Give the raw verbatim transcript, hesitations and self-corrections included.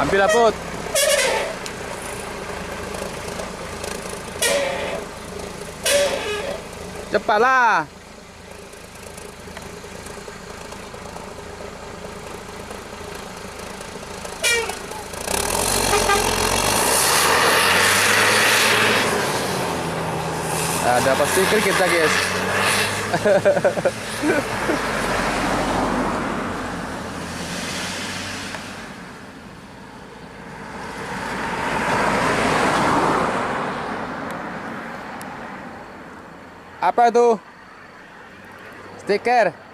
Ambil laput. Cepatlah. Ada pasti krik kita, guys. Apa itu? Stiker.